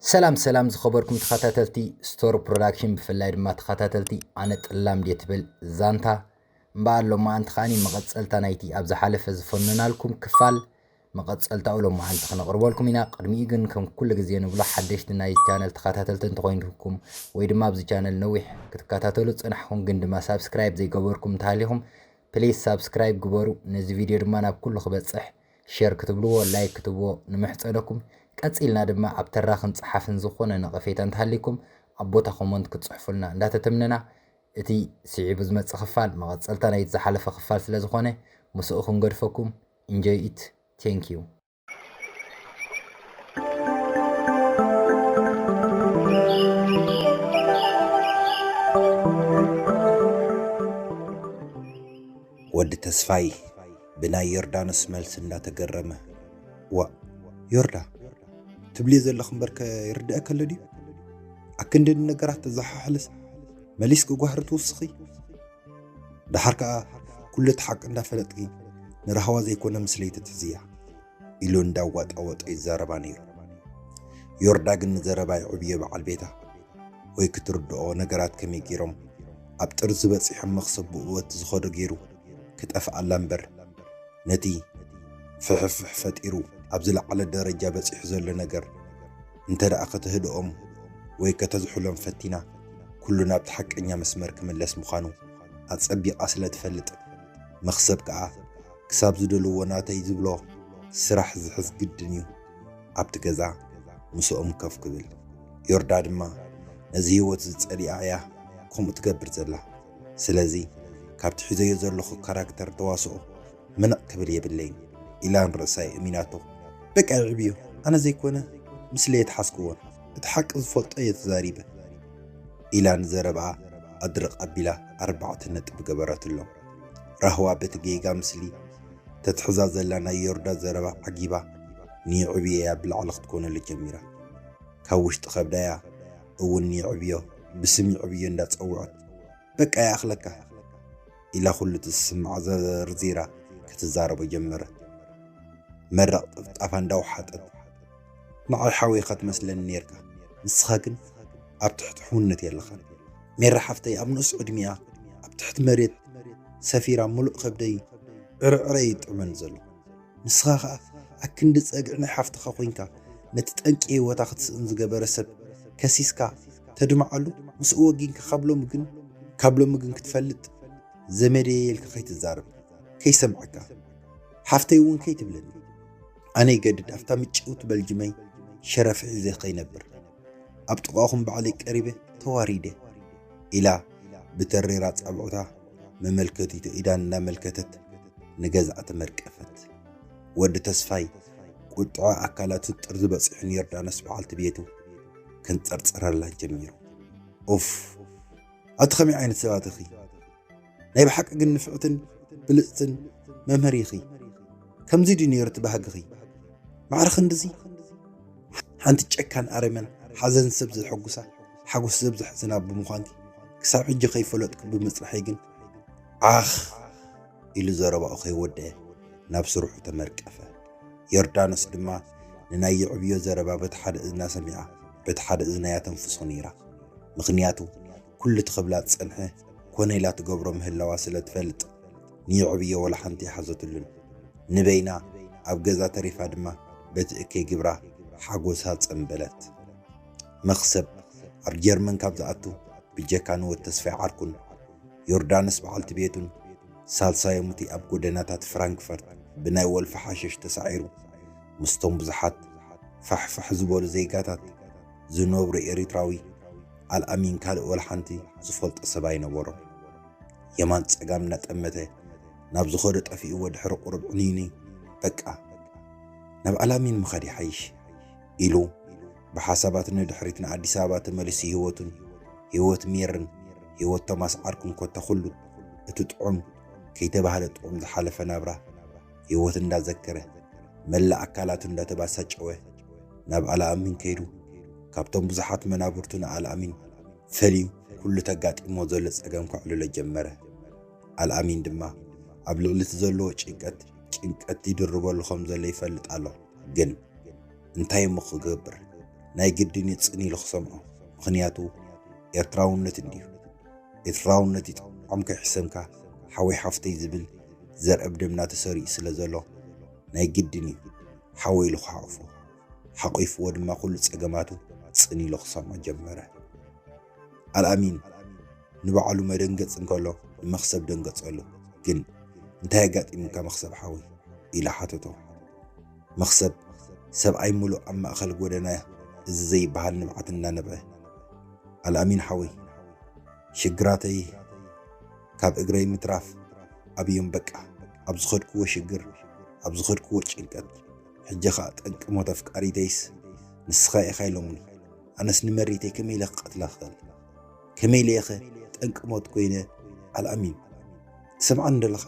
ሰላም ሰላም ዝኸበርኩም ተኸታተልቲ ስቶር ፕሮዳክሽን፣ ብፍላይ ድማ ተኸታተልቲ ኣነ ጥላም ድየ ትብል ዛንታ። እምበኣር ሎማዓንቲ ከዓኒ መቐጸልታ ናይቲ ኣብ ዝሓለፈ ዝፈነናልኩም ክፋል መቐጸልታኡ ሎማዓንቲ ክነቕርበልኩም ኢና። ቅድሚኡ ግን ከም ኩሉ ግዜ ንብሎ ሓደሽቲ ናይ ቻነል ተኸታተልቲ እንተኾይንኩም ወይ ድማ ኣብዚ ቻነል ነዊሕ ክትከታተሉ ዝጸናሕኩም ግን ድማ ሳብስክራይብ ዘይገበርኩም እንተሃሊኹም ፕሊስ ሳብስክራይብ ግበሩ። ነዚ ቪድዮ ድማ ናብ ኩሉ ክበጽሕ ሸር ክትብልዎ፣ ላይክ ክትብዎ ንምሕጸነኩም። ቀጺልና ድማ ኣብ ተራኽን ጸሓፍን ዝኾነ ነቐፌታ እንተሃሊኩም ኣብ ቦታ ኮመንት ክትጽሕፉልና እንዳተተምነና፣ እቲ ስዒቡ ዝመጽእ ክፋል መቐጸልታ ናይቲ ዝሓለፈ ክፋል ስለ ዝኾነ ምስኡ ክንገድፈኩም። Enjoy it. Thank you. ወዲ ተስፋይ ብናይ ዮርዳኖስ መልሲ እንዳተገረመ፣ "ዋእ ዮርዳ፣ ትብልዮ ዘለኺ እምበር ከ ይርድኣኪ ኣሎ ድዩ? ኣክንዲ ንነገራት ተዘሓሕልስ መሊስኪ ጓህሪ ትውስኺ? ደሓር ከኣ ኩሉ እቲ ሓቂ እንዳፈለጥኪ ንራህዋ ዘይኮነ ምስለይ ትትሕዝያ?" ኢሉ እንዳዋጣወጠ ይዛረባ ነይሩ። ዮርዳ ግን ንዘረባ የዕብዮ በዓል ቤታ ወይ ክትርድኦ ነገራት ከመይ ገይሮም ኣብ ጥርዚ በጺሖም መኽሰብ ብኡ በቲ ዝኸዶ ገይሩ ክጠፍኣላ እምበር፣ ነቲ ፍሕፍሕ ፈጢሩ ኣብ ዝለዓለ ደረጃ በጺሑ ዘሎ ነገር እንተ ደኣ ከተህድኦም ወይ ከተዝሕሎም ፈቲና፣ ኩሉ ናብቲ ሓቀኛ መስመር ክምለስ ምዃኑ ኣጸቢቓ ስለ ትፈልጥ፣ መኽሰብ ከኣ ክሳብ ዝደልዎ ናተይ ዝብሎ ስራሕ ዝሕዝ ግድን እዩ ኣብቲ ገዛ ምስኦም ከፍ ክብል። ዮርዳ ድማ ነዚ ህይወት ዝጸሊኣ እያ ከምኡ ትገብር ዘላ። ስለዚ ካብቲ ሒዘዮ ዘለኹ ካራክተር ተዋስኦ ምንቕ ክብል የብለይን ኢላ ንርእሳ የእሚናቶ። በቃ የዕብዮ፣ ኣነ ዘይኮነ ምስለይ ኣይትሓዝክዎን፣ እቲ ሓቂ ዝፈልጦ እየ ተዛሪበ ኢላ ንዘረብኣ ኣድርቕ ኣቢላ ኣርባዕተ ነጥቢ ገበረትሎም። ራህዋ በቲ ጌጋ ምስሊ ተትሕዛ ዘላ ናይ ዮርዳ ዘረባ ዓጊባ ንየዕብዮ እያ ብላዕሊ ክትኮነሉ ጀሚራ። ካብ ውሽጢ ከብዳያ እውን ንየዕብዮ ብስም የዕብዮ እንዳጸውዐት፣ በቃ ይኣኽለካ ኢላ ኩሉ እቲ ዝስምዓ ዘርዚራ ክትዛረቦ ጀመረት። መረቕ ጥፍጣፋ እንዳወሓጠት፣ ንዓይ ሓወይካ ትመስለኒ ነርካ፣ ንስኻ ግን ኣብ ትሕቲ ሕውነት የለኻን። ሜራ ሓፍተይ ኣብ ንኡስ ዕድሚኣ ኣብ ትሕቲ መሬት ሰፊራ ምሉእ ከብደይ ዕርዕረይ ይጥዕመኒ ዘሎ። ንስኻ ኸኣ ኣክንዲ ጸግዒ ናይ ሓፍትኻ ኮይንካ ነቲ ጠንቂ ህይወታ ክትስእን ዝገበረ ሰብ ከሲስካ ተድምዓሉ፣ ምስኡ ወጊንካ ካብ ሎሚ ግን፣ ካብ ሎሚ ግን ክትፈልጥ ዘመደየ ኢልካ ከይትዛረብ፣ ከይሰምዓካ፣ ሓፍተይ እውን ከይትብለኒ። ኣነ ይገድድ ኣብታ ምጭውቲ በልጅመይ ሸረፈ ሒዘ ከይነብር፣ ኣብ ጥቓኹም ባዕለይ ቀሪበ ተዋሪደ ኢላ ብተሪራ ጻብዕታ መመልከቲቱ ኢዳ እናመልከተት ንገዝኣ ተመርቀፈት። ወዲ ተስፋይ ቁጥዐ ኣካላቱ ጥርዚ በጺሑ ንዮርዳኖስ በዓልቲ ቤቱ ከንጸርጽረላ ጀሚሩ። ኡፍ፣ ኣቲ ከመይ ዓይነት ሰባት ኢኺ? ናይ ብሓቂ ግን ንፍዕትን ብልጽትን መምህር ኢኺ። ከምዚ ድዩ ነይሩ እቲ ባህግኺ? ማዕረ ክንድዚ? ሓንቲ ጨካን ኣረመን፣ ሓዘን ሰብ ዘሐጉሳ፣ ሓጎስ ሰብ ዘሕዝና ብምዃንኪ ክሳብ ሕጂ ከይፈለጥኩ ብምጽናሐይ ግን፣ ዓኽ ኢሉ ዘረባኡ ከይወደአ ናብ ስርሑ ተመርቀፈ። ዮርዳኖስ ድማ ንናይ የዕብዮ ዘረባ በቲ ሓደ እዝና ሰሚዓ፣ በቲ ሓደ እዝና እያ ተንፍሶ ነይራ። ምኽንያቱ ኩሉ እቲ ክብላ ዝጸንሐ ኮነ ኢላ ትገብሮ ምህላዋ ስለ ትፈልጥ፣ ንየዕብዮ ወላ ሓንቲ ኣይሓዘትሉን። ንበይና ኣብ ገዛ ተሪፋ ድማ በቲ እከይ ግብራ ሓጎሳ ጸምበለት። መኽሰብ ኣብ ጀርመን ካብ ዝኣቱ ብጀካ ንወድ ተስፋይ ዓርኩን ዮርዳኖስ በዓልቲ ቤቱን ሳልሳዮም እቲ ኣብ ጎደናታት ፍራንክፈርት ብናይ ወልፊ ሓሽሽ ተሳዒሩ ምስቶም ብዙሓት ፋሕፋሕ ዝበሉ ዜጋታት ዝነብሩ ኤሪትራዊ ኣልኣሚን ካልእ ወላ ሓንቲ ዝፈልጦ ሰብ ኣይነበሮን። የማን ጸጋም እናጠመተ ናብ ዝኸዶ ጠፊእዎ ድሕሪ ቁሩብ ዕንይንይ፣ በቃ ናብ ኣልኣሚን ምኻድ ይሓይሽ ኢሉ ብሓሳባት ንድሕሪት ንኣዲስ ኣበባ ተመሊሱ ህይወቱን ህይወት ሜርን ህይወት ቶማስ ዓርኩን ኮታ ኩሉ እቲ ጥዑም ከይተባህለ ጥዑም ዝሓለፈ ናብራ ህይወት እንዳዘከረ መላእ ኣካላቱ እንዳተባሳጨወ ናብ ኣልኣሚን ከይዱ ካብቶም ብዙሓት መናብርቱ ንኣልኣሚን ፈልዩ ኩሉ ተጋጢሞ ዘሎ ጸገም ከዕልሎ ጀመረ። ኣልኣሚን ድማ ኣብ ልዕሊ እቲ ዘለዎ ጭንቀት ጭንቀት ይድርበሉ ከም ዘሎ ይፈልጥ ኣሎ። ግን እንታይ እሞ ክገብር? ናይ ግድን እዩ ጽን ኢሉ ክሰምዖ። ምኽንያቱ ኤርትራውነት እንድዩ። ኤርትራውነት ይጥዓም ከይሕሰምካ ሓወይ ሓፍተይ ዝብል ዘርአ ብደምና ተሰሪኡ ስለ ዘሎ ናይ ግድን እዩ ሓወይ ኢሉ ክሓቑፎ። ሓቒፍዎ ድማ ኩሉ ጸገማቱ ጽን ኢሉ ክሰምዖ ጀመረ። ኣልኣሚን ንባዕሉ መደንገጽ እንከሎ ንመኽሰብ ደንገጸሉ። "ግን እንታይ ኣጋጢሙካ መኽሰብ ሓወይ?" ኢሉ ሓተቶ። መኽሰብ ሰብኣይ ምሉእ ኣብ ማእከል ጎደና እዚ ዘይበሃል ንብዓት እናነብዐ፣ "ኣልኣሚን ሓወይ፣ ሽግራተይ ካብ እግረይ ምትራፍ ኣብዮም በቃ። ኣብ ዝኸድክዎ ሽግር፣ ኣብ ዝኸድክዎ ጭንቀት፣ ሕጂ ኸኣ ጠንቂ ሞት ኣፍቃሪተይስ ንስኻ ኢኻ ኢሎምኒ። ኣነስ ንመሪተይ ከመይ ኢለ ክቐትላ ክኽእል? ከመይ ኢለ ኢኸ ጠንቂ ሞት ኮይነ? ኣልኣሚን፣ ትሰምዓኒ ደለኻ?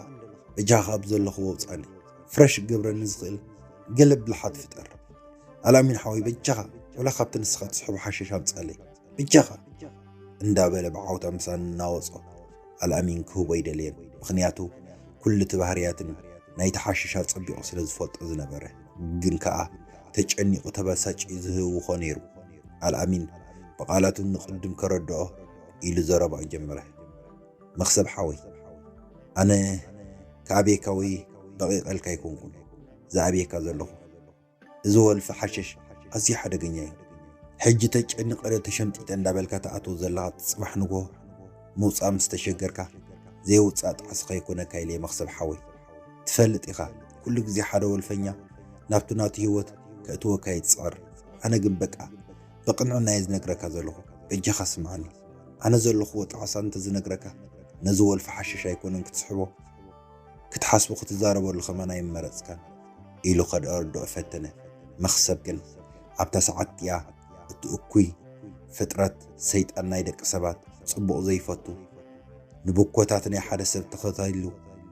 በጃኻ ካብ ዘለኹዎ ኣውጻኒ። ፍረሽ ክገብረኒ ዝኽእል ገለ ብልሓት ፍጠር። ኣልኣሚን ሓወይ፣ በጃኻ ወላ ካብቲ ንስኻ ትስሕቦ ሓሽሽ ኣምጻለይ። በጃኻ!" እንዳበለ ብዓውታ ምሳን እናወጾ ኣልኣሚን ክህቦ ኣይደለየን። ምኽንያቱ ኩሉ እቲ ባህርያትን ናይቲ ሓሽሽ ኣጸቢቑ ስለ ዝፈልጦ ዝነበረ። ግን ከኣ ተጨኒቑ ተበሳጭዩ ዝህውኾ ነይሩ። ኣልኣሚን ብቓላቱ ንቕድም ከረድኦ ኢሉ ዘረባኡ ጀመረ። "መኽሰብ ሓወይ፣ ኣነ ክኣብየካ ወይ በቒቐልካ ኣይኮንኩን ዝኣብየካ ዘለኹ። እዚ ወልፊ ሓሽሽ ኣዝዩ ሓደገኛ እዩ። ሕጂ ተጨኒቐ ዶ ተሸምጢጠ እንዳበልካ ትኣትዎ ዘለኻ፣ ጽባሕ ንግሆ ምውጻእ ምስ ተሸገርካ ዘይውጻእ ጣዕሲ ከይኮነካ ኢለ እየ መኽሰብ ሓወይ። ትፈልጥ ኢኻ፣ ኩሉ ግዜ ሓደ ወልፈኛ ናብቲ ናቱ ህይወት ከእትወካ እዩ ዝጽዕር። ኣነ ግን በቃ ብቕንዕና እየ ዝነግረካ ዘለኹ። በጃኻ ስምዓኒ። ኣነ ዘለኹዎ ጣዕሳ እንተዝነግረካ ነዚ ወልፊ ሓሽሽ ኣይኮነን ክትስሕቦ፣ ክትሓስቦ ክትዛረበሉ ከማን ኣይመረጽካን" ኢሉ ከደርድኦ ፈተነ። መኽሰብ ግን ኣብታ ሰዓት እቲኣ እቲ እኩይ ፍጥረት ሰይጣን ናይ ደቂ ሰባት ጽቡቕ ዘይፈቱ ንብኮታት ናይ ሓደ ሰብ ተኸታቲሉ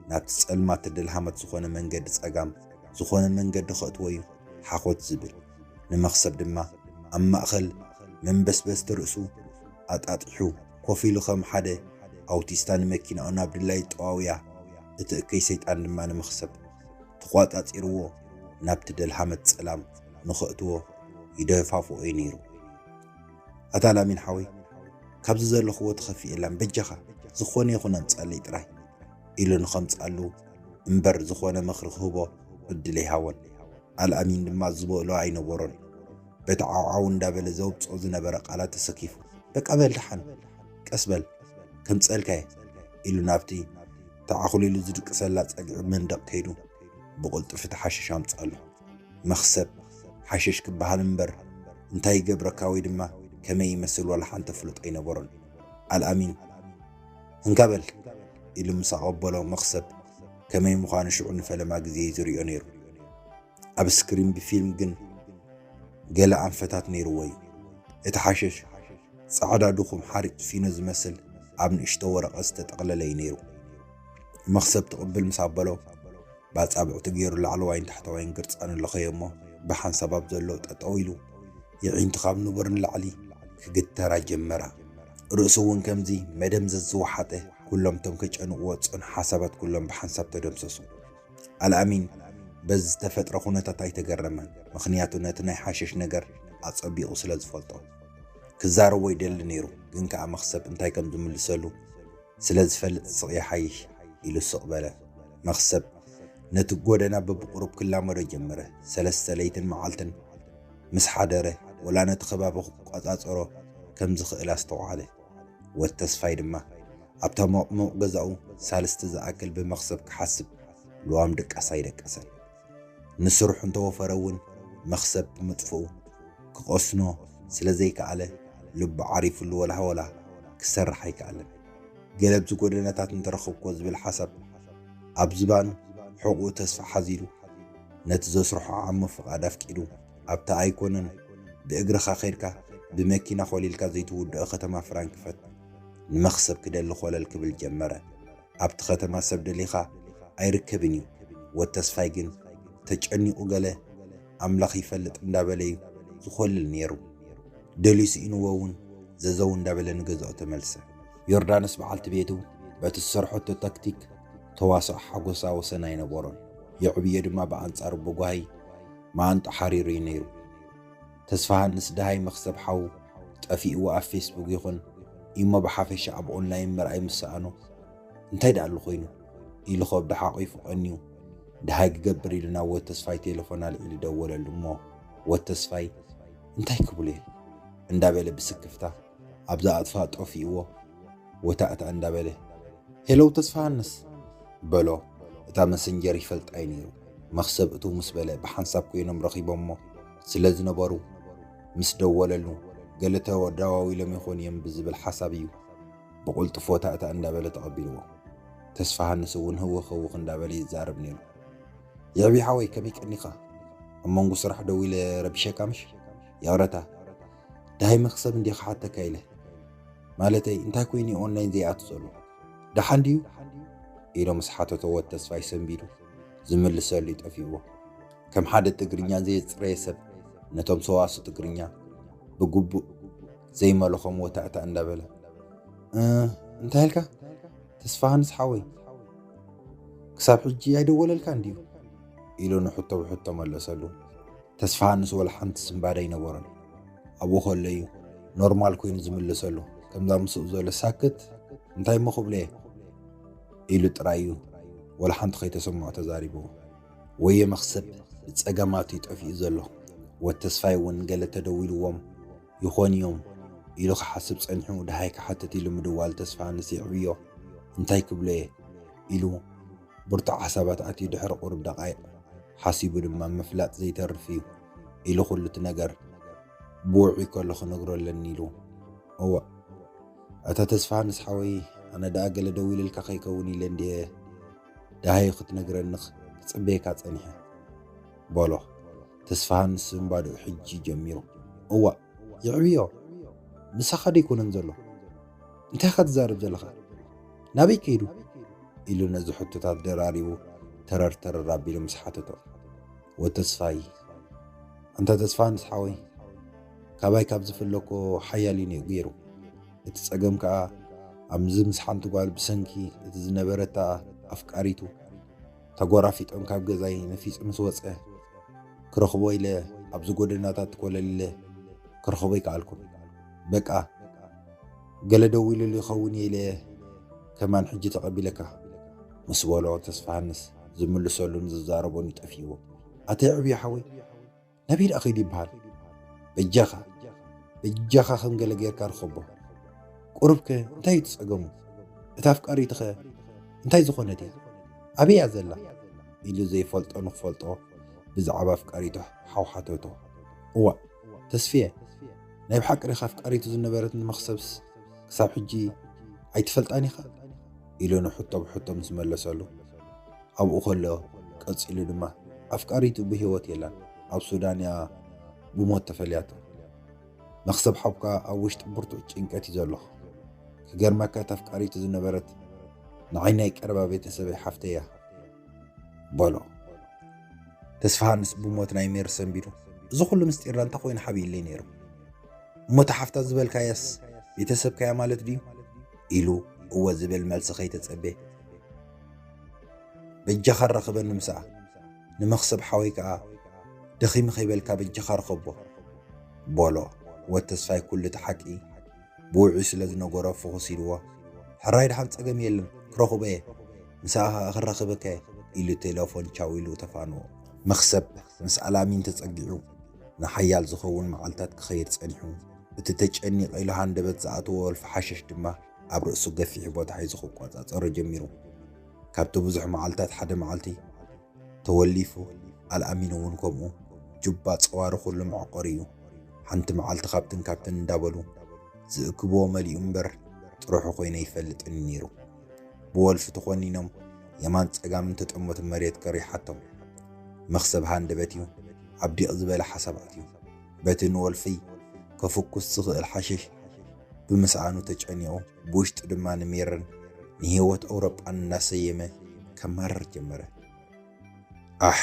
ናብቲ ጸልማት ተደልሃመት ዝኾነ መንገዲ ጸጋም ዝኾነ መንገዲ ከእትዎ እዩ ሓኾት ዝብል። ንመኽሰብ ድማ ኣብ ማእከል መንበስበስቲ ርእሱ ኣጣጢሑ ኮፍ ኢሉ ከም ሓደ ኣውቲስታ ንመኪናኡ ናብ ድላዩ ጠዋውያ፣ እቲ እከይ ሰይጣን ድማ ንመኽሰብ ተቋጻጺርዎ ናብቲ ደልሃመት ጸላም ንኸእትዎ ይደፋፍኦ እዩ ነይሩ። "ኣታ ኣልኣሚን ሓወይ፣ ካብዚ ዘለኽዎ ተኸፊኤላን በጃኻ ዝኾነ ይኹን ኣምጻለይ ጥራይ" ኢሉ ንኸምጻሉ እምበር ዝኾነ ምኽሪ ክህቦ ዕድል ኣይሃቦን። ኣልኣሚን ድማ ዝበሎ ኣይነበሮን። በቲ ዓውዓው እንዳበለ ዘውጽኦ ዝነበረ ቃላት ተሰኪፉ፣ "በቃ በል ደሓን፣ ቀስ በል፣ ከምጸልካ እየ" ኢሉ ናብቲ ተዓኹሊሉ ዝድቅሰላ ጸግዒ መንደቕ ከይዱ ብቕልጡፍ እቲ ሓሽሽ ኣምጻሉ። መኽሰብ ሓሽሽ ክበሃል እምበር እንታይ ይገብረካ ወይ ድማ ከመይ ይመስል ዋላ ሓንቲ ፍሉጥ ኣይነበሮን። ኣልኣሚን፣ "እንካ በል" ኢሉ ምስ ኣቐበሎ መኽሰብ ከመይ ምዃኑ ሽዑ ንፈለማ ግዜ እዩ ዝሪኦ ነይሩ። ኣብ ስክሪን ብፊልም ግን ገለ ኣንፈታት ነይርዎ እዩ። እቲ ሓሽሽ ጻዕዳ ድኹም ሓሪጭ ፊኖ ዝመስል ኣብ ንእሽቶ ወረቐት ዝተጠቕለለ እዩ ነይሩ። መኽሰብ ትቕብል ምስ ኣበሎ ብኣጻብዕቱ ገይሩ ላዕለዋይን ታሕተዋይን ግርጻኑ ለኸዮ እሞ ብሓንሳብ ኣብ ዘሎ ጠጠው ኢሉ የዒንቱ ካብ ንቡር ንላዕሊ ክግተራ ጀመራ። ርእሱ እውን ከምዚ መደምዘዝ ዝወሓጠ ኩሎም እቶም ከጨንቕዎ ዝጸኑ ሓሳባት ኩሎም ብሓንሳብ ተደምሰሱ። ኣልኣሚን በዚ ዝተፈጥረ ኩነታት ኣይተገረመን፣ ምኽንያቱ ነቲ ናይ ሓሽሽ ነገር ኣጸቢቑ ስለ ዝፈልጦ። ክዛረቦ ይደሊ ነይሩ፣ ግን ከኣ መኽሰብ እንታይ ከም ዝምልሰሉ ስለ ዝፈልጥ ስቕ ይሓይሽ ኢሉ ስቕ በለ። መኽሰብ ነቲ ጎደና በብቁሩብ ክላመዶ ጀመረ። ሰለስተ ለይትን መዓልትን ምስ ሓደረ ወላ ነቲ ከባቢ ክቆጻጸሮ ከም ዝኽእል ኣስተውዓለ። ወድ ተስፋይ ድማ ኣብታ ሞቕሞቕ ገዛኡ ሳልስቲ ዝኣክል ብመኽሰብ ክሓስብ ልዋም ድቃስ ኣይደቀሰን። ንስርሑ እንተወፈረ እውን መኽሰብ ብምጥፍኡ ክቐስኖ ስለ ዘይከኣለ ልቡ ዓሪፉሉ ወላሃወላ ክሰርሕ ኣይከኣለን። ገለ ኣብዚ ጎደናታት እንተረኸብኩዎ ዝብል ሓሳብ ኣብ ዝባኑ ሕቑኡ ተስፋ ሓዚሉ ነቲ ዘስርሖ ዓሞ ፍቓድ ኣፍቂዱ ኣብታ ኣይኮነን ብእግርኻ ከይድካ ብመኪና ኮሊልካ ዘይትውድኦ ከተማ ፍራንክፈርት ንመኽሰብ ክደሊ ኮለል ክብል ጀመረ። ኣብቲ ከተማ ሰብ ደሊኻ ኣይርከብን እዩ። ወድ ተስፋይ ግን ተጨኒቑ ገለ ኣምላኽ ይፈልጥ እንዳበለ እዩ ዝኾልል ነይሩ። ደልዩ ስኢንዎ እውን ዘዘው እንዳበለ ንገዛኡ ተመልሰ። ዮርዳኖስ በዓልቲ ቤቱ በቲ ዝሰርሐቶ ታክቲክ ተዋስኦ ሓጎሳ ወሰን ኣይነበሮን። የዕብዮ ድማ ብኣንጻሩ ብጓሂ መዓንጡ ሓሪሩ እዩ ነይሩ። ተስፋሃንስ ደሃይ መኽሰብ ሓዉ ጠፊእዎ ኣብ ፌስቡክ ይኹን ኢሞ ብሓፈሻ ኣብ ኦንላይን ምርኣይ ምስ ሰኣኖ፣ እንታይ ደኣሉ ኮይኑ ኢሉ ከብዱ ሓቒፉ ቀንዩ፣ ደሃይ ክገብር ኢሉ ናብ ወድ ተስፋይ ቴሌፎን ኣልዒሉ ደወለሉ እሞ፣ ወድ ተስፋይ እንታይ ክብሉ እየ እንዳበለ ብስክፍታ ኣብዛ ኣጥፋ ጠፊእዎ ወታእታ እንዳበለ፣ ሄለው ተስፋሃንስ በሎ። እታ መሰንጀር ይፈልጣይ ነይሩ። መኽሰብ እትው ምስ በለ ብሓንሳብ ኮይኖም ረኺቦሞ ስለ ዝነበሩ፣ ምስ ደወለሉ፣ ገለ ተደዋዊሎም ይኾኑ እዮም ብዝብል ሓሳብ እዩ ብቕልጡፍ ወታእታ እንዳበለ ተቐቢልዎ። ተስፋሃንስ እውን ህውኽ ህውኽ እንዳበለ ይዛረብ ነይሩ። የዕብይ ሓወይ፣ ከመይ ቀኒኻ? ኣብ መንጎ ስራሕ ደው ኢለ ረቢሸካ ምሽ? ይቕረታ፣ ደሃይ መኽሰብ እንድየ ክሓተካ ኢለ። ማለተይ፣ እንታይ ኮይኑ ኦንላይን ዘይኣቱ ዘሎ? ደሓን ድዩ? ኢሎ ምስ ሓተቶ፣ ወድ ተስፋይ ሰንቢዱ ዝምልሰሉ ይጠፊእዎ። ከም ሓደ ትግርኛ ዘየጽረየ ሰብ፣ ነቶም ሰዋሱ ትግርኛ ብግቡእ ዘይመለኾም ወታእታ እንዳበለ፣ "እ፣ እንታይ ኢልካ? ተስፋሃንስ ሓወይ፣ ክሳብ ሕጂ ኣይደወለልካን ድዩ?" ኢሉ ንሕቶ ብሕቶ መለሰሉ። ተስፋሃንስ ወላ ሓንቲ ስንባደ ኣይነበሮን። ኣብኡ ከሎ እዩ ኖርማል ኮይኑ ዝምልሰሉ። ከምዛ ምስኡ ዘሎ ሳክት፣ "እንታይ እሞ ክብሎ እየ?" ኢሉ ጥራይ እዩ ወላ ሓንቲ ከይተሰምዖ ተዛሪቡ። ወየ መኽሰብ ብጸገማት እዩ ጠፊኡ ዘሎ። ወድ ተስፋይ እውን ገለ ተደዊልዎም ይኾን እዮም ኢሉ ክሓስብ ጸኒሑ፣ ደሃይ ክሓትት ኢሉ ምድዋል ተስፋሃንስ የዕብዮ። "እንታይ ክብሎ እየ?" ኢሉ ብርቱዕ ሓሳባት ኣትዩ ድሕሪ ቁሩብ ደቓይቕ ሓሲቡ ድማ፣ "ምፍላጥ ዘይተርፍ እዩ" ኢሉ፣ "ኩሉ እቲ ነገር ብውዑይ ከሎ ክነግሮ ኣለኒ" ኢሉ። "እዋእ፣ ኣታ ተስፋሃንስ ሓወይ፣ ኣነ ደኣ ገለ ደዊለልካ ከይከውን ኢለ እንድየ ደሃዩ ክትነግረኒ ክጽበየካ ጸኒሐ" በሎ። ተስፋሃንስ እምባድኡ ሕጂ ጀሚሩ፣ "እዋእ፣ የዕብዮ፣ ምሳኻ ደይኮነን ዘሎ? እንታይ ኢኻ ትዛረብ ዘለኻ? ናበይ ከይዱ?" ኢሉ ነዚ ሕቶታት ደራሪቡ ተረር ተረር ኣቢሉ ምስ ሓተቶ፣ ወተስፋይ፣ "ኣንታ ተስፋሃንስ ሓወይ፣ ካባይ ካብ ዝፍለኮ ሓያል እዩ ነይሩ ገይሩ። እቲ ጸገም ከኣ ኣብዚ ምስ ሓንቲ ጓል ብሰንኪ እቲ ዝነበረታ ኣፍቃሪቱ ተጎራፊጦም ካብ ገዛይ ነፊጹ ምስ ወጸ፣ ክረኽቦ ኢለ ኣብዚ ጎደናታት ኮለል ኢለ ክረኽቦ ኣይከኣልኩን። በቃ ገለ ደዊሉሉ ይኸውን እየ ኢለ ከማን ሕጂ ተቐቢለካ" ምስ በሎ፣ ተስፋሃንስ ዝምልሰሉን ዝዛረቦን ይጠፍይዎ። "ኣታ የዕብዮ ሓወይ፣ ናበይ ደኣ ከይዱ ይበሃል? በጃኻ፣ በጃኻ ከም ገለ ጌርካ ርኸቦ። ቁሩብከ እንታይ እዩ እቲ ጸገሙ? እታ ኣፍቃሪቱኸ እንታይ ዝኾነት እያ? ኣበይ እያ ዘላ?" ኢሉ ዘይፈልጦ ንኽፈልጦ ብዛዕባ ኣፍቃሪቱ ሓው ሓተቶ። "እዋእ፣ ተስፍየ፣ ናይ ብሓቂ ዲኻ ኣፍቃሪቱ ዝነበረት ንመኽሰብስ ክሳብ ሕጂ ኣይትፈልጣን ኢኻ?" ኢሉ ንሕቶ ብሕቶ ምስ መለሰሉ፣ ኣብኡ ከሎ ቀጺሉ ድማ፣ "ኣፍቃሪቱ ብህይወት የላን፣ ኣብ ሱዳን እያ ብሞት ተፈልያቶ። መኽሰብ ሓውካ ኣብ ውሽጢ ብርቱዕ ጭንቀት እዩ ዘሎ። ክገርመካ፣ እታ ኣፍቃሪቱ ዝነበረት ንዓይ ናይ ቀረባ ቤተሰበይ ሓፍተይ እያ" በሎ። ተስፋሃንስ ብሞት ናይ ሜሪ ሰንቢዱ፣ "እዚ ኩሉ ምስጢር እንታይ ኮይኑ ሓቢእለይ ነይሩ? እሞ እታ ሓፍታ ዝበልካያስ ቤተሰብካያ ማለት ድዩ?" ኢሉ እወ ዝብል መልሲ ከይተጸበየ፣ "በጃኻ ራኸበኒ ምስኣ፣ ንመኽሰብ ሓወይ ከኣ ደኺሙ ከይበልካ በጃኻ ርኸቦ" በሎ። ወተስፋይ ኩሉ እቲ ሓቂ ብውዑይ ስለ ዝነገሮ ፍኹስ ኢልዎ፣ "ሕራይ ደሓን ጸገም የለን፣ ክረኽቦ እየ፣ ምስኣ ከኣ ክራኸበካ እየ" ኢሉ ቴሌፎን ቻው ኢሉ ተፋንዎ። መኽሰብ ምስ ኣላሚን ተጸጊዑ ንሓያል ዝኸውን መዓልታት ክኸይድ ጸኒሑ። እቲ ተጨኒቐ ኢሉ ሃንደበት ዝኣተዎ ወልፊ ሓሸሽ ድማ ኣብ ርእሱ ገፊሕ ቦታ ሒዙ ክቆጻጸሮ ጀሚሩ። ካብቲ ብዙሕ መዓልታት ሓደ መዓልቲ ተወሊፉ፣ ኣልኣሚን እውን ከምኡ። ጁባ ጸዋሪ ኩሉ መዕቆሪ እዩ። ሓንቲ መዓልቲ ካብትን ካብትን እንዳበሉ ዝእክብዎ መሊኡ እምበር ጥርሑ ኮይነ ይፈልጥን ነይሩ። ብወልፊ ተኾኒኖም የማን ጸጋምን ተጠመቱ መሬት ከሪሓቶም። መኽሰብ ሃንደበት እዩ፣ ኣብ ዲቕ ዝበለ ሓሳብ ኣትዩ። በቲ ንወልፊ ከፍኩስ ዝኽእል ሓሽሽ ብምስኣኑ ተጨኒቑ፣ ብውሽጡ ድማ ንሜርን ንህይወት ኣውሮጳን እናሰየመ ከማርር ጀመረ። ኣሕ፣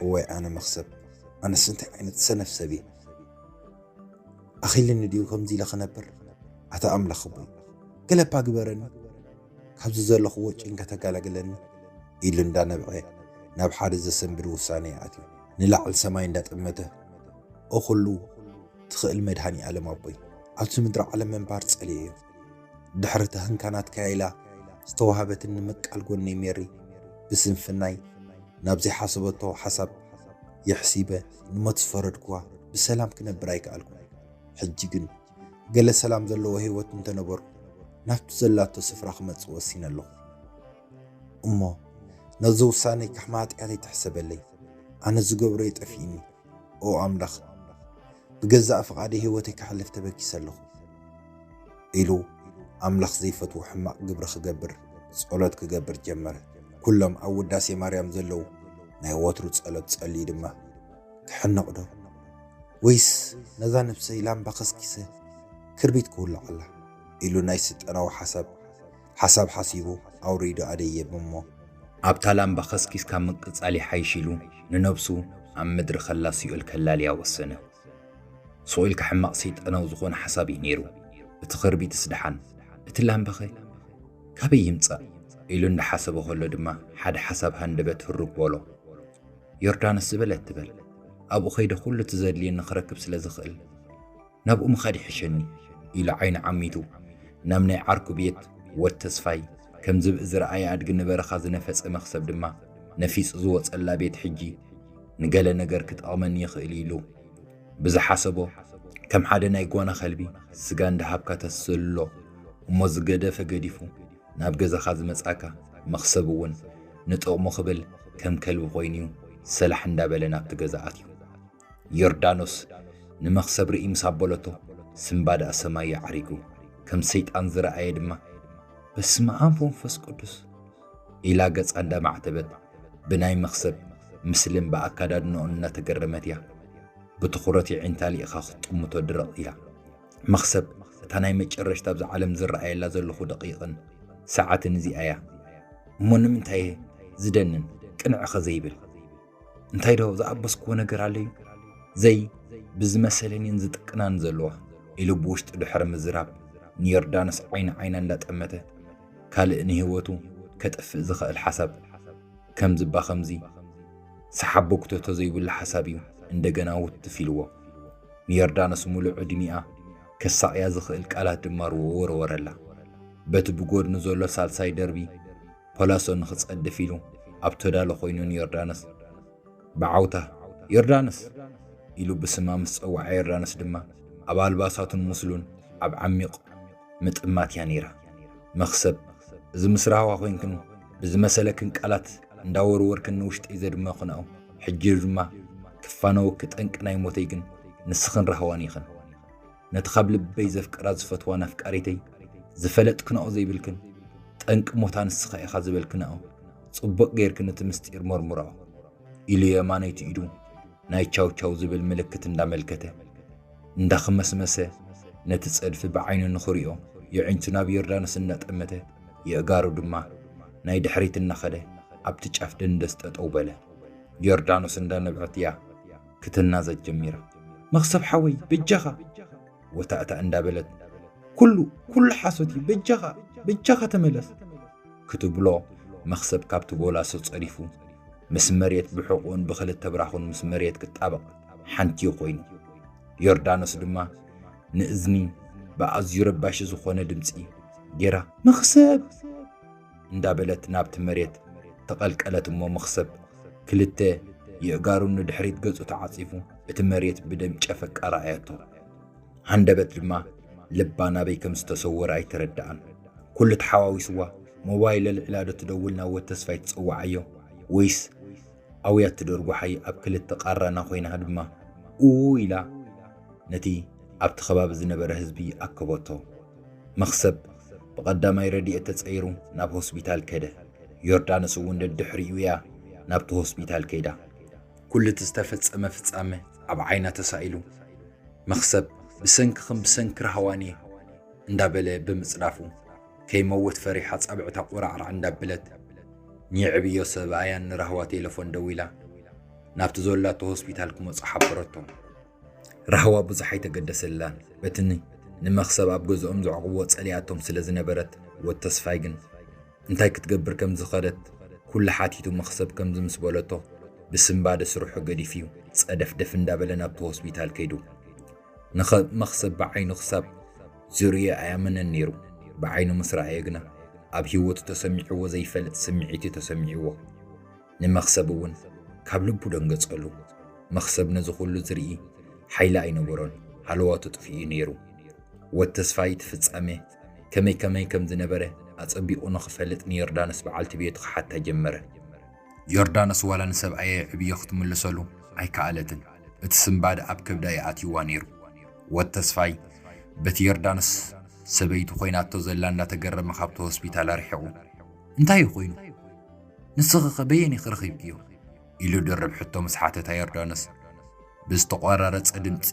እዋይ ኣነ መኽሰብ፣ ኣነስ እንታይ ዓይነት ሰነፍ ሰብ እየ? ኣኺልኒ ድዩ ከምዚ ኢለ ክነብር? ኣታ ኣምላኽ ኣቦይ፣ ገለባ ግበረኒ፣ ካብዚ ዘለኽዎ ጭንቀት ኣገላግለኒ ኢሉ እንዳነብዐ ናብ ሓደ ዘሰንብድ ውሳነ ይኣትዩ። ንላዕሊ ሰማይ እንዳጠመተ፣ እኹሉ ትኽእል መድሃኒ ኣለም ኣቦይ፣ ኣብዚ ምድሪ ዓለም ምንባር ጸልየዮ። ድሕሪ እታ ህንካናትካያ ኢላ ዝተዋህበትኒ ምቃል ጎነይ ሜሪ፣ ብስንፍናይ ናብ ዘይሓሰበቶ ሓሳብ የሕሲበ ንሞት ዝፈረድኩዋ ብሰላም ክነብር ኣይከኣልኩን። ሕጂ ግን ገለ ሰላም ዘለዎ ህይወት እንተነበርኩ ናብቲ ዘላቶ ስፍራ ክመጽእ ወሲነ ኣለኹ። እሞ ነዚ ውሳነይ ከም ሓጢኣተይ ትሕሰበለይ። ኣነ ዝገብሮ የጠፊእኒ። ኦ ኣምላኽ፣ ብገዛእ ፍቓደይ ህይወተይ ከሕልፍ ተበጊሰ ኣለኹ ኢሉ ኣምላኽ ዘይፈትዎ ሕማቕ ግብሪ ክገብር ጸሎት ክገብር ጀመረ። ኩሎም ኣብ ውዳሴ ማርያም ዘለዉ ናይ ወትሩ ጸሎት ጸልዩ ድማ፣ ክሕነቕ ዶ ወይስ ነዛ ነብሰይ ላምባ ከስኪሰ ክርቢት ክውልዓላ ኢሉ ናይ ስልጠናዊ ሓሳብ ሓሳብ ሓሲቡ ኣውሪዱ ኣደየበ እሞ፣ ኣብታ ላምባ ከስኪስካ ምቅጻል ይሓይሽ ኢሉ ንነብሱ ኣብ ምድሪ ከላ ሲኦል ከላልያ ወሰነ። ስቕ ኢልካ ሕማቕ ሰይጣናዊ ዝኾነ ሓሳብ እዩ ነይሩ። እቲ ክርቢትስ ደሓን፣ እቲ ላምባኸ ካበይ ይምጻእ? ኢሉ እንዳሓሰበ ከሎ ድማ ሓደ ሓሳብ ሃንደበት ህሩግ በሎ። ዮርዳኖስ ዝበለት ትበል፣ ኣብኡ ከይደ ኩሉ እቲ ዘድልየኒ ክረክብ ስለ ዝኽእል ናብኡ ምኻድ ይሕሸኒ ኢሉ ዓይኑ ዓሚቱ ናብ ናይ ዓርኩ ቤት ወድ ተስፋይ ከም ዝብኢ ዝረኣየ ኣድጊ ንበረኻ ዝነፈጸ መኽሰብ ድማ ነፊጹ ዝወጸላ ቤት ሕጂ ንገለ ነገር ክጠቕመኒ ይኽእል ኢሉ ብዝሓሰቦ ከም ሓደ ናይ ጓና ከልቢ ስጋ እንዳሃብካ ተስሎ እሞ ዝገደፈ ገዲፉ ናብ ገዛኻ ዝመጻካ መኽሰብ እውን ንጥቕሙ ክብል ከም ከልቢ ኮይኑዩ ሰላሕ እንዳበለ ናብቲ ገዛ ኣትዩ። ዮርዳኖስ ንመኽሰብ ርኢ ምስ ኣበለቶ ስምባደ ኣሰማይ ኣዕሪጉ ከም ሰይጣን ዝረኣየ ድማ በስመ ኣብ ወመንፈስ ቅዱስ ኢላ ገጻ እንዳማዕተበት ብናይ መኽሰብ ምስልን ብኣካዳድንኦን እናተገረመት እያ ብትኹረት የዒንታ ልኢኻ ክትጥምቶ ድርቕ ኢላ። መኽሰብ እታ ናይ መጨረሽታ ኣብዛ ዓለም ዝረኣየላ ዘለኹ ደቂቕን ሰዓትን እዚኣ እያ። እሞ ንምንታይ እየ ዝደንን ቅንዕኸ ዘይብል? እንታይ ዶ ዝኣበስክዎ ነገር ኣለዩ? ዘይ ብዝመሰለኒን ዝጥቅናን ዘለዋ ኢሉ ብውሽጡ ድሕሪ ምዝራብ ንዮርዳኖስ ዓይኒ ዓይና እንዳጠመተ ካልእ ንህይወቱ ከጥፍእ ዝኽእል ሓሳብ ከም ዝባ ከምዚ ሰሓቦ ክተቶ ዘይብሉ ሓሳብ እዩ እንደገና ውትፍ ኢልዎ። ንዮርዳኖስ ሙሉእ ዕድሚኣ ከሳቕያ ዝኽእል ቃላት ድማ ወረወረላ። በቲ ብጎድኑ ዘሎ ሳልሳይ ደርቢ ፖላሶ ንኽጸድፍ ኢሉ ኣብ ተዳሎ ኮይኑ ንዮርዳኖስ ብዓውታ ዮርዳኖስ ኢሉ ብስማ ምስ ጸውዓ ዮርዳኖስ ድማ ኣብ ኣልባሳቱን ምስሉን ኣብ ዓሚቕ ምጥማት እያ ነይራ። መኽሰብ እዚ ምስ ራህዋ ኮይንክን ብዝመሰለክን ቃላት እንዳወርወርክን ንውሽጠይ ዘድመኽንኦ ሕጂ ድማ ክፋነወኪ ጠንቂ ናይ ሞተይ ግን ንስኽን ራህዋን ኢኽን። ነቲ ካብ ልበይ ዘፍቅራ ዝፈትዋ ናፍቃሪተይ ዝፈለጥክንኦ ዘይብልክን ጠንቂ ሞታ ንስኻ ኢኻ ዝበልክንኦ ጽቡቕ ጌርክን እቲ ምስጢር መርምርኦ ኢሉ የማነይቲ ኢዱ ናይ ቻው ቻው ዝብል ምልክት እንዳመልከተ እንዳኽመስመሰ ነቲ ጸድፊ ብዓይኑ ንኽሪኦ የዒንቱ ናብ ዮርዳኖስ እንዳጠመተ የእጋሩ ድማ ናይ ድሕሪት እናኸደ ኣብቲ ጫፍ ደንደስ ጠጠው በለ። ዮርዳኖስ እንዳነብዐት እያ ክትናዘዝ ጀሚራ። መኽሰብ ሓወይ በጃኻ ወታእታ እንዳበለት ኩሉ ኩሉ ሓሶት እዩ በጃኻ በጃኻ ተመለስ ክትብሎ መኽሰብ ካብቲ ቦላሶ ጸሪፉ ምስ መሬት ብሕቑኡን ብኽልተ ብራኹን ምስ መሬት ክጣበቕ ሓንቲኡ ኮይኑ ዮርዳኖስ ድማ ንእዝኒ ብኣዝዩ ረባሺ ዝኾነ ድምጺ ጌራ መኽሰብ እንዳበለት ናብቲ መሬት ተቐልቀለት እሞ መኽሰብ ክልተ የእጋሩ ንድሕሪት ገጹ ተዓጺፉ እቲ መሬት ብደም ጨፈቃ ረኣየቶ። ሃንደበት ድማ ልባ ናበይ ከም ዝተሰወረ ኣይተረድኣን። ኩሉ ተሓዋዊስዋ ሞባይል ኣልዒላ ዶ ትደውል ናብ ወድ ተስፋይ ትጸውዓዮ ወይስ ኣውያት ትደርጉሓይ ኣብ ክልተ ቃራና ኮይና ድማ ኡ ኢላ ነቲ ኣብቲ ከባቢ ዝነበረ ህዝቢ ኣከበቶ። መኽሰብ ብቐዳማይ ረድኤት ተጸይሩ ናብ ሆስፒታል ከደ። ዮርዳኖስ እውን ደድሕሪኡ እያ ናብቲ ሆስፒታል ከይዳ። ኩሉ እቲ ዝተፈጸመ ፍጻመ ኣብ ዓይና ተሳኢሉ። መኽሰብ ብሰንክኽን ብሰንኪ ራህዋን እየ እንዳበለ ብምጽዳፉ ከይመውት ፈሪሓ ጻብዕታ ቆራዕራዕ እንዳብለት ንየዕብዮ ሰብኣያን ንራህዋ ቴለፎን ደዊላ ናብቲ ዘላቶ ሆስፒታል ክመጹ ሓበረቶም። ራህዋ ብዙሕ ኣይተገደሰላን። በቲ ን-፣ ንመኽሰብ ኣብ ገዝኦም ዘዕቑብዎ ጸሊኣቶም ስለ ዝነበረት ወድ ተስፋይ ግን እንታይ ክትገብር ከም ዝኸደት ኩሉ ሓቲቱ መኽሰብ ከምዚ ምስ በለቶ ብስምባደ ስርሑ ገዲፉ ጸደፍደፍ እንዳበለ ናብቲ ሆስፒታል ከይዱ። ንኸ-፣ መኽሰብ ብዓይኑ ክሳብ ዝርእዮ ኣያመነን ነይሩ። ብዓይኑ ምስ ረኣዮ ግና ኣብ ህይወቱ ተሰሚዕዎ ዘይፈልጥ ስምዒት እዩ ተሰሚዕዎ። ንመኽሰብ እውን ካብ ልቡ ደንገጸሉ። መኽሰብ ነዚ ኩሉ ዝርኢ ሓይሊ ኣይነበሮን፣ ሃለዋቱ ጥፊኡ ነይሩ። ወድ ተስፋይ እቲ ፍጻሜ ከመይ ከመይ ከም ዝነበረ ኣጸቢቑ ንኽፈልጥ ንዮርዳኖስ በዓልቲ ቤቱ ክሓታ ጀመረ። ዮርዳኖስ ዋላ ንሰብኣየ ዕብዮ ክትምልሰሉ ኣይከኣለትን። እቲ ስንባደ ኣብ ከብዳ እዩ ኣትይዋ ነይሩ። ወድ ተስፋይ በቲ ዮርዳኖስ ሰበይቱ ኮይናቶ ዘላ እንዳተገረመ ካብቲ ሆስፒታል ኣርሒቑ፣ "እንታይ እዩ ኮይኑ? ንስኺ ኸ በየን ኢኺ ረኺብክዮ?" ኢሉ ድርብ ሕቶ ምስ ሓተታ ዮርዳኖስ ብዝተቖራረጸ ድምጺ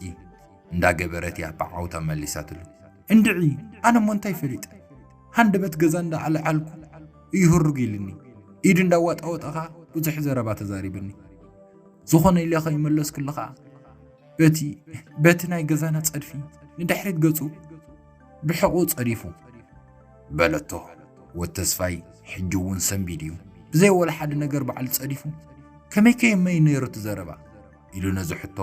እንዳገበረት እያ ብዓውታ መሊሳትሉ። "እንድዒ፣ ኣነ እሞ እንታይ ፈሊጠ? ሃንደበት ገዛ እንዳኣለዓልኩ እዩ ህሩግ ኢልኒ። ኢዱ እንዳዋጣወጠ ኸኣ ብዙሕ ዘረባ ተዛሪብኒ። ዝኾነ ኢለ ከይመለስኩሉ ኸኣ በቲ፣ በቲ ናይ ገዛና ጸድፊ ንድሕሪት ገጹ ብሕቑ ጸዲፉ" በለቶ። ወድ ተስፋይ ሕጂ እውን ሰንቢድ እዩ። "ብዘይ ወላ ሓደ ነገር ባዕሉ ጸዲፉ ከመይ ከየመይ ነይሩ እቲ ዘረባ?" ኢሉ ነዚ ሕቶ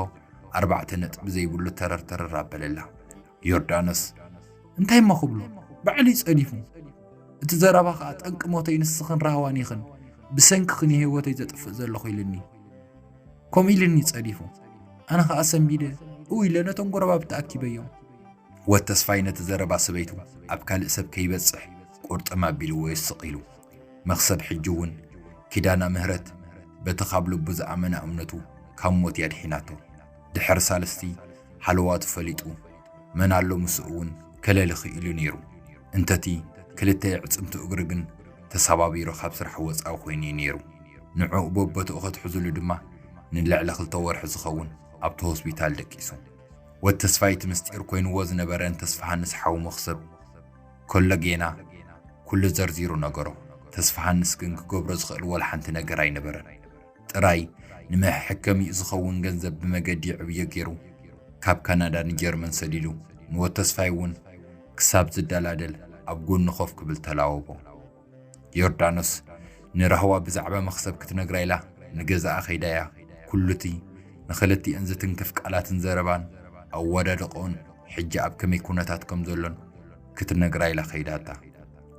ኣርባዕተ ነጥቢ ዘይብሉ ተረር ተረር ኣበለላ። ዮርዳኖስ፣ "እንታይ እሞ ክብሎ? ባዕሉ እዩ ጸዲፉ። እቲ ዘረባ ኸኣ ጠንቂ ሞተይ ንስኽን ራህዋን ኢኽን፣ ብሰንክኽን እዩ ህይወተይ ዘጥፍእ ዘለኹ" ኢልኒ። ከምኡ ኢልኒ ጸዲፉ። ኣነ ኸኣ ሰንቢደ እው ኢለ ነቶም ጎረባብቲ ኣኪበዮም። ወድ ተስፋይ ነቲ ዘረባ ሰበይቱ ኣብ ካልእ ሰብ ከይበጽሕ ቁርጥም ኣቢልዎ ይስቕ ኢሉ። መኽሰብ ሕጂ እውን ኪዳና ምህረት በቲ ካብ ልቡ ዝኣመና እምነቱ ካብ ሞት እያ ድሒናቶ። ድሕሪ ሳልስቲ ሃለዋቱ ፈሊጡ መን ኣሎ ምስኡ እውን ከለሊ ክኢሉ ነይሩ። እንተቲ ክልተ የዕጽምቱ እግሪ ግን ተሰባቢሩ ካብ ስራሕ ወጻኢ ኮይኑ እዩ ነይሩ። ንዕኡ በቦትኡ ከትሕዙሉ ድማ ንልዕሊ ክልተ ወርሒ ዝኸውን ኣብቲ ሆስፒታል ደቂሱ። ወድ ተስፋይ እቲ ምስጢር ኮይንዎ ዝነበረ ንተስፋሃንስ ሓው መኽሰብ ከሎ ጌና ኩሉ ዘርዚሩ ነገሮ። ተስፋሃንስ ግን ክገብሮ ዝኽእል ወላ ሓንቲ ነገር ኣይነበረን። ጥራይ ንመሐከሚኡ ዝኸውን ገንዘብ ብመገዲ ዕብዮ ገይሩ ካብ ካናዳ ንጀርመን ሰዲዱ፣ ንወድ ተስፋይ እውን ክሳብ ዝደላደል ኣብ ጎኑ ኮፍ ክብል ተላወቦ። ዮርዳኖስ ንራህዋ ብዛዕባ መኽሰብ ክትነግራ ኢላ ንገዛኣ ከይዳ እያ። ኩሉቲ ንኽልቲኤን ዝትንክፍ ቃላትን ዘረባን ኣወዳድቆን ሕጂ ኣብ ከመይ ኩነታት ከም ዘሎን ክትነግራ ኢላ ከይዳታ።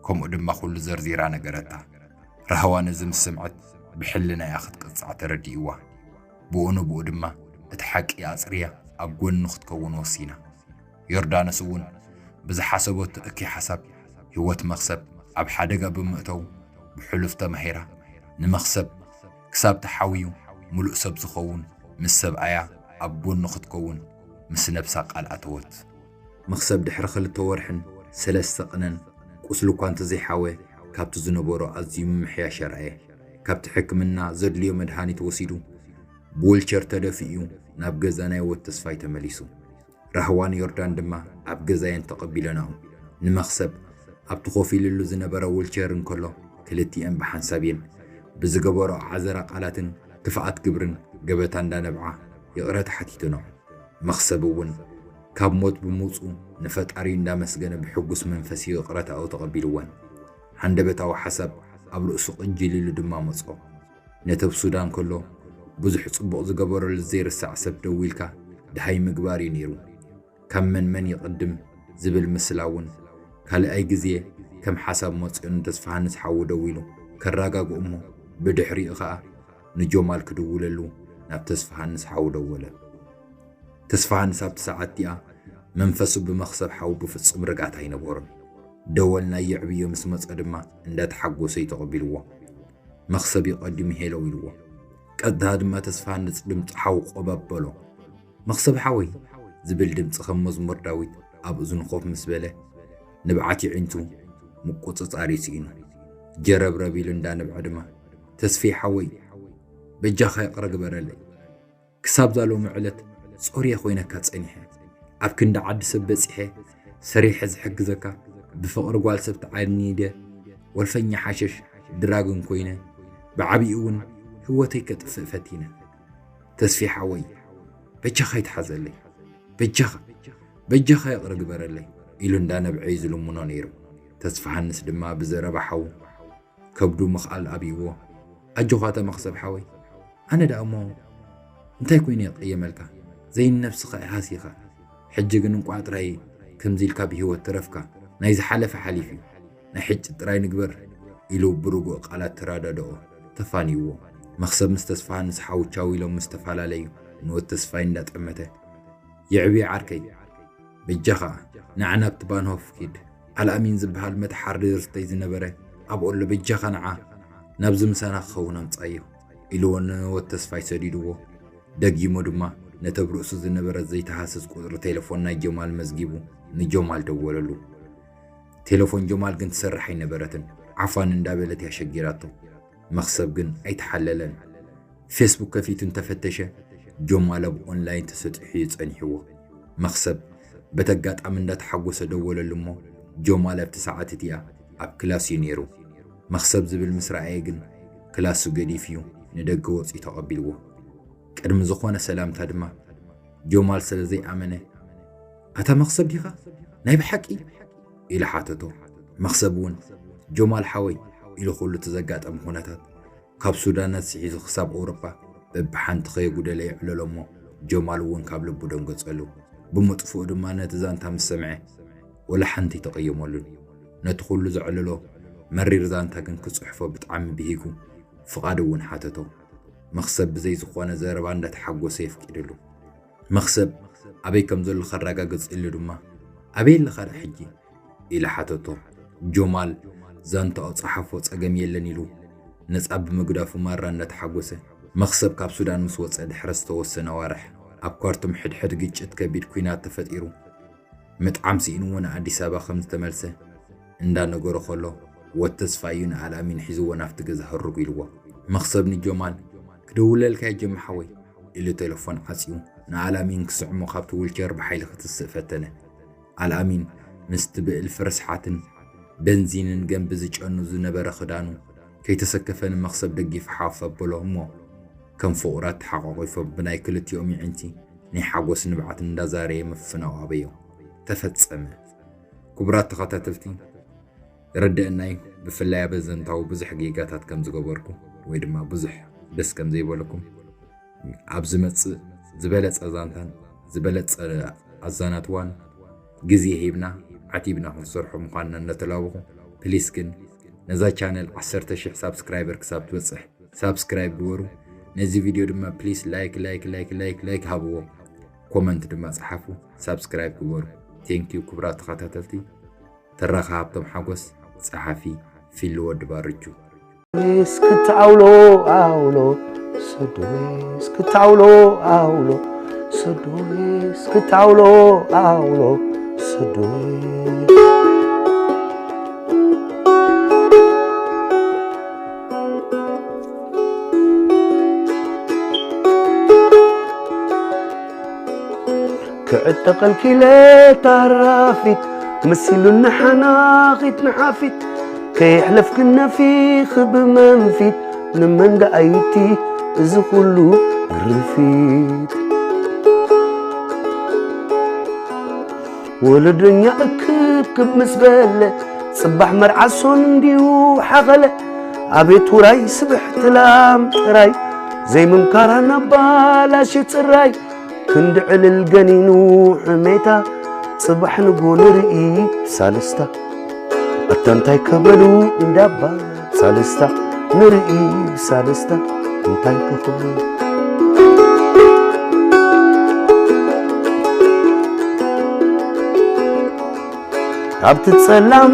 ከምኡ ድማ ኩሉ ዘርዚራ ነገረታ። ራህዋ ነዚ ምስ ሰምዐት ብሕልና እያ ክትቅጻዕ ተረዲእዋ። ብኡ ንብኡ ድማ እቲ ሓቂ ኣጽርያ ኣብ ጎኑ ክትከውን ወሲና። ዮርዳኖስ እውን ብዝሓሰበቶ እኪ ሓሳብ ህይወት መኽሰብ ኣብ ሓደጋ ብምእተው ብሕሉፍ ተማሂራ፣ ንመኽሰብ ክሳብ ተሓውዩ ምሉእ ሰብ ዝኸውን ምስ ሰብኣያ ኣብ ጎኑ ክትከውን ምስ ነብሳ ቃል ኣተወት። መኽሰብ ድሕሪ ክልተ ወርሕን ሰለስተ ቅነን ቁስሉ እኳ እንተዘይሓወ ካብቲ ዝነበሮ ኣዝዩ ምምሕያሽ ኣርኣየ። ካብቲ ሕክምና ዘድልዮ መድሃኒት ወሲዱ ብዊልቸር ተደፊኡ ናብ ገዛ ናይ ወድ ተስፋይ ተመሊሱ። ራህዋን ዮርዳን ድማ ኣብ ገዛየን ተቐቢለናኡ። ንመኽሰብ ኣብቲ ኮፍ ኢልሉ ዝነበረ ዊልቸር እንከሎ ክልቲኤን ብሓንሳብ እየን ብዝገበሮ ዓዘራ ቃላትን ክፍኣት ግብርን ገበታ እንዳነብዓ ይቕረታ ሓቲተንኦ። መኽሰብ እውን ካብ ሞት ብምውፁ ንፈጣሪ እንዳመስገነ ብሕጉስ መንፈስ ይቕረታኡ ተቐቢልወን። ሃንደበታዊ ሓሳብ ኣብ ርእሱ ቅጅል ኢሉ ድማ መጾ። ነቲ ኣብ ሱዳን ከሎ ብዙሕ ጽቡቕ ዝገበረሉ ዘይርሳዕ ሰብ ደዊልካ ደሃይ ምግባር እዩ ነይሩ። ካብ መን መን ይቕድም ዝብል ምስላ እውን ካልኣይ ግዜ ከም ሓሳብ መጺኡ ንተስፋሃንስ ሓዉ ደዊሉ ከረጋግኦ እሞ ብድሕሪኡ ኸኣ ንጆማል ክድውለሉ ናብ ተስፋሃንስ ሓዉ ደወለ። ተስፋሃንስ ኣብቲ ሰዓት እቲኣ መንፈሱ ብመኽሰብ ሓዉ ብፍጹም ርግኣት ኣይነበሮን። ደወል ናይ የዕብዮ ምስ መጸ ድማ እንዳተሓጎሰ እዩ ተቐቢልዎ። መኽሰብ እዩ ቀዲሙ ሄለው ኢልዎ። ቀጥታ ድማ ተስፋሃንስ ድምጺ ሓዉ ቆብ ኣበሎ። "መኽሰብ ሓወይ" ዝብል ድምጺ ከም መዝሙር ዳዊት ኣብ እዝኑ ኮፍ ምስ በለ ንብዓት የዒንቱ ምቁጽጻር እዩ ስኢኑ። ጀረብረብ ኢሉ እንዳነብዐ ድማ "ተስፌ ሓወይ በጃኻ ይቕረ ግበረለይ። ክሳብ ዛ ሎሚ ዕለት ጾርየ ኮይነካ ጸኒሐ። ኣብ ክንዲ ዓዲ ሰብ በጺሐ ሰሪሐ ዝሕግዘካ ብፍቕሪ ጓል ሰብ ተዓኒደ ወልፈኛ ሓሸሽ ድራግን ኮይነ ብዓቢኡ እውን ህይወተይ ከጥፍእ ፈቲነ። ተስፌ ሓወይ በጃኻ ይትሓዘለይ። በጃኻ፣ በጃኻ ይቕረ ግበረለይ" ኢሉ እንዳነብዐ እዩ ዝልምኖ ነይሩ። ተስፋሃንስ ድማ ብዘረባ ሓዉ ከብዱ ምኽኣል ኣብይዎ። "ኣጆኻ ተመኽሰብ ሓወይ፣ ኣነ ደኣ እሞ እንታይ ኮይነ ይቕየመልካ? ዘይንነብስኻ ኢኻስ ኢኻ። ሕጂ ግን እንቋዕ ጥራይ ከምዚ ኢልካ ብህይወት ተረፍካ። ናይ ዝሓለፈ ሓሊፉ እዩ። ናይ ሕጂ ጥራይ ንግበር ኢሉ ብርጉእ ቃላት ተረዳድኦ ተፋንይዎ። መኽሰብ ምስ ተስፋሃንስ ሓው ቻው ኢሎም ምስ ተፈላለዩ ንወድ ተስፋይ እንዳጠመተ፣ የዕብየ ዓርከይ፣ በጃኻ ንዓ ናብቲ ባንሆፍ ኪድ። ኣልኣሚን ዝበሃል መተሓርዲ ርስተይ ዝነበረ ኣብኡ ኣሎ፣ በጃኻ ንዓ ናብዚ ምሳና ክኸውን ኣምጻዮ ኢልዎ ንወድ ተስፋይ ሰዲድዎ። ደጊሙ ድማ ነቲ ኣብ ርእሱ ዝነበረ ዘይተሃስስ ቁጽሪ ቴሌፎን ናይ ጀማል መዝጊቡ ንጀማል ደወለሉ። ቴሌፎን ጀማል ግን ትሰርሕ ኣይነበረትን። ዓፋን እንዳበለት እያ ሸጊራቶ። መኽሰብ ግን ኣይተሓለለን። ፌስቡክ ከፊቱ እንተፈተሸ ጀማል ኣብ ኦንላይን ተሰጢሑ እዩ ጸኒሕዎ። መኽሰብ በቲ ኣጋጣሚ እንዳተሓጎሰ ደወለሉ እሞ ጀማል ኣብቲ ሰዓት እቲኣ ኣብ ክላስ እዩ ነይሩ። መኽሰብ ዝብል ምስ ረኣየ ግን ክላሱ ገዲፉ እዩ ንደገ ወጺኡ ተቐቢልዎ። ቅድሚ ዝኾነ ሰላምታ ድማ ጀማል ስለ ዘይኣመነ፣ "ኣታ መኽሰብ ዲኻ? ናይ ብሓቂ?" ኢሉ ሓተቶ። መኽሰብ እውን፣ "ጀማል ሓወይ" ኢሉ ኩሉ እቲ ዘጋጠመ ኩነታት፣ ካብ ሱዳን ኣትሒዙ ክሳብ ኣውሮጳ በብሓንቲ ከየጉደለ የዕለሎ እሞ፣ ጀማል እውን ካብ ልቡ ደንገጸሉ። ብመጥፍኡ ድማ ነቲ ዛንታ ምስ ሰምዐ፣ ወላ ሓንቲ ኣይተቐየመሉን። ነቲ ኩሉ ዘዕለሎ መሪር ዛንታ ግን ክጽሕፎ ብጣዕሚ ብሂጉ፣ ፍቓድ እውን ሓተቶ። መኽሰብ ብዘይ ዝኾነ ዘረባ እንዳተሓጎሰ የፍቂድሉ። መኽሰብ ኣበይ ከም ዘሎ ከረጋግጽ ኢሉ ድማ፣ "ኣበይ ኣለኻ ደኣ ሕጂ?" ኢላ ሓተቶ። ጆማል ዛንታኡ ጸሓፎ፣ ጸገም የለን ኢሉ ነጻ ብምግዳፉ ማራ እንዳተሓጎሰ፣ መኽሰብ ካብ ሱዳን ምስ ወጸ ድሕሪ ዝተወሰነ ኣዋርሕ፣ ኣብ ካርቱም ሕድሕድ ግጭት ከቢድ ኲናት ተፈጢሩ። ምጥዓም ስኢንዎ ንኣዲስ ኣበባ ከም ዝተመልሰ እንዳነገሮ ከሎ፣ ወድ ተስፋ እዩ ንኣልኣሚን ሒዝዎ ናብቲ ገዛ ህርጉ ኢልዎ። መኽሰብ ንጆማል፣ "ክድውለልካ እየ ጀሚ ሓወይ" ኢሉ ቴሌፎን ዓጽዩ፣ ንኣልኣሚን ክስዕሞ ካብቲ ዊልቸር ብሓይሊ ክትስእ ፈተነ። ኣልኣሚን ምስቲ ብእልፊ ርስሓትን በንዚንን ገንቢ ዝጨኑ ዝነበረ ክዳኑ ከይተሰከፈ ንመኽሰብ ደጊፉ ሓፍ ኣበሎ እሞ፣ ከም ፍቑራት ተሓቋቒፎም ብናይ ክልቲኦም የዒንቲ ናይ ሓጎስ ንብዓት እንዳዛረየ ምፍናው ኣበዮ። ተፈጸመ። ክቡራት ተኸታተልቲ፣ ይርደአና እዩ፣ ብፍላይ ኣብ ኣዘንታዊ ብዙሕ ጌጋታት ከም ዝገበርኩ ወይ ድማ ብዙሕ ደስ ከም ዘይበለኩም፣ ኣብ ዝመጽእ ዝበለጸ ዛንታን ዝበለጸ ኣዛናትዋን ግዜ ሂብና ዓቲብና ክንሰርሖ ምዃንና እናተላበኹ፣ ፕሊስ ግን ነዛ ቻነል ዓሰርተ ሺሕ ሳብስክራይበር ክሳብ ትበጽሕ ሳብስክራይብ ግበሩ። ነዚ ቪድዮ ድማ ፕሊስ ላይክ ላይክ ላይክ ላይክ ላይክ ሃብዎ። ኮመንት ድማ ጸሓፉ፣ ሳብስክራይብ ግበሩ። ቴንኪዩ ክቡራት ተኸታተልቲ። ተራኻ ሃብቶም ሓጎስ፣ ጸሓፊ ፊሊ ወዲ ባርቹ። እስክታውሎ ኣውሎ ሰዶስ ክታውሎ ኣውሎ ሰዶስ ክታውሎ ኣውሎ ሰዶስ ክዕጠቐልኪ ኢለ ታራፊት መሲሉኒ ሓናኺት ንሓፊት ከየሕለፍክን ነፊኺ ብመንፊት ንመንጋ ኣይቲ እዚ ኩሉ ግርፊት ወለደኛ እክብክብ ምስ በለ ጽባሕ መርዓ ሶን እንዲዩ ሓኸለ ኣቤት ውራይ ስብሕቲ ላም ጥራይ ዘይምምካራ ናባላሽ ጽራይ ክንዲ ዕልል ገኒኑ ሕሜታ ጽባሕ ንጎ ንርኢ ብሳልስታ ኣታ እንታይ ከበሉ እንዳባ ሳልስታ ንርኢ ብሳልስታ እንታይ ከኽብሉ ካብቲ ጸላም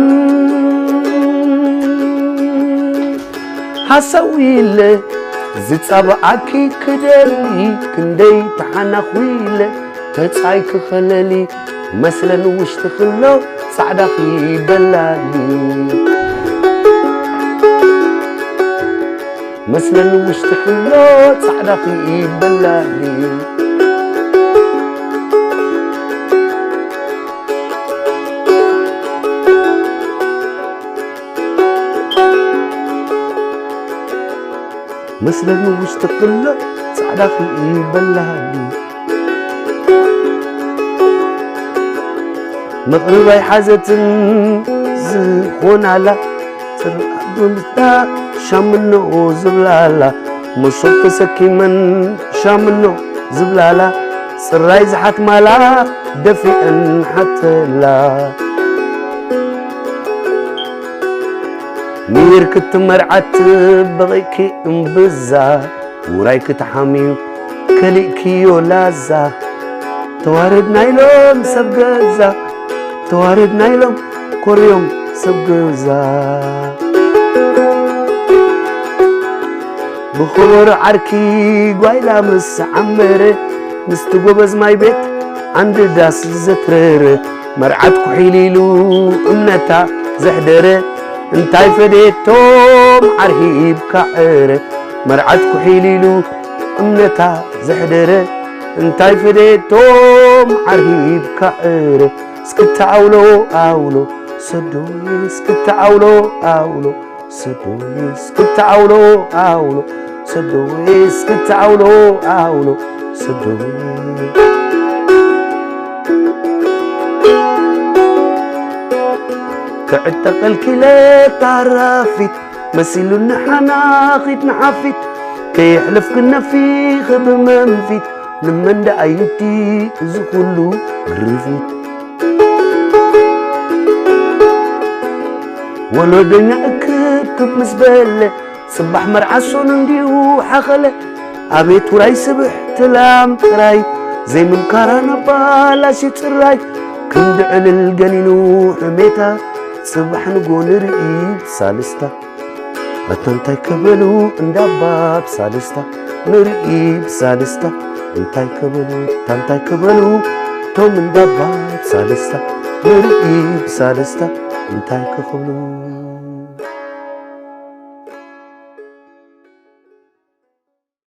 ሓሳዊ ኢለ ዝጻብዓኪ ክደሊ ክንደይ ተሓናኹ ኢለ ተጻይ ክኸለሊ መስለን ውሽጢ ክሎ ጻዕዳኺ በላሊ መስለን ውሽጢ ክሎ ጻዕዳኺ በላሊ መስለኒ ውሽጢ ክሎ ጻዕዳ ክኢበላኒ መቕርባይ ሓዘትን ዝኾናላ ጽርዓት ብምስታ ሻምኖ ዝብላላ መሶብ ተሰኪመን ሻምኖ ዝብላላ ጽራይ ዝሓትማላ ደፊአን ሓተላ። ሚር ክትመርዓት በቒዕኪ እምብዛ፣ ውራይ ክትሓምዩ ከሊእክዮ ላዛ። ተዋረድና ኢሎም ሰብ ገዛ፣ ተዋረድና ኢሎም ኮርዮም ሰብ ገዛ። ብኽቡር ዓርኪ ጓይላ ምስ ዓመረ፣ ምስቲ ጎበዝ ማይ ቤት ዓንዲ ዳስ ዘትረረ፣ መርዓት ኩሒል ኢሉ እምነታ ዘሕደረ፣ እንታይ ፈደየቶም ዓርሂብ ካዕረ። መርዓት ኩሒል ኢሉ እምነታ ዘሕደረ፣ እንታይ ፈደየቶም ዓርሂብ ካዕረ። እስክታ ኣውሎ ኣውሎ ሰዶይ፣ እስክታ ኣውሎ ኣውሎ ሰዶይ፣ እስክታ ኣውሎ ኣውሎ ሰዶይ፣ እስክታ ኣውሎ ኣውሎ ሰዶይ። ክዕጠቐልኪ ኢለ ታራፊት፣ መሲሉኒ ሓናኺት ንሓፊት፣ ከየሕለፍኪ ነፊኺ ብመንፊት፣ ንመን ደኣ ይዲ እዚ ኩሉ ግርፊት? ወለዶኛ እክብክብ ምስ በለ፣ ጽባሕ መርዓ ሶኑ እንዲሁ ሓኸለ። ኣቤት ውራይ ስብሕቲ ላም ጥራይ፣ ዘይምምካራ ናብ ባላሽ ጽራይ። ክንዲ ዕልል ገኒኑ ሕሜታ፣ ጽባሕ ንጎ ንርኢ ብሳልስታ። ኣታ እንታይ ከበሉ እንዳባ ብሳልስታ፣ ንርኢ ብሳልስታ። እንታይ ከበሉ፣ ኣታ እንታይ ከበሉ፣ ቶም እንዳባ ብሳልስታ፣ ንርኢ ብሳልስታ። እንታይ ከኽብሉ።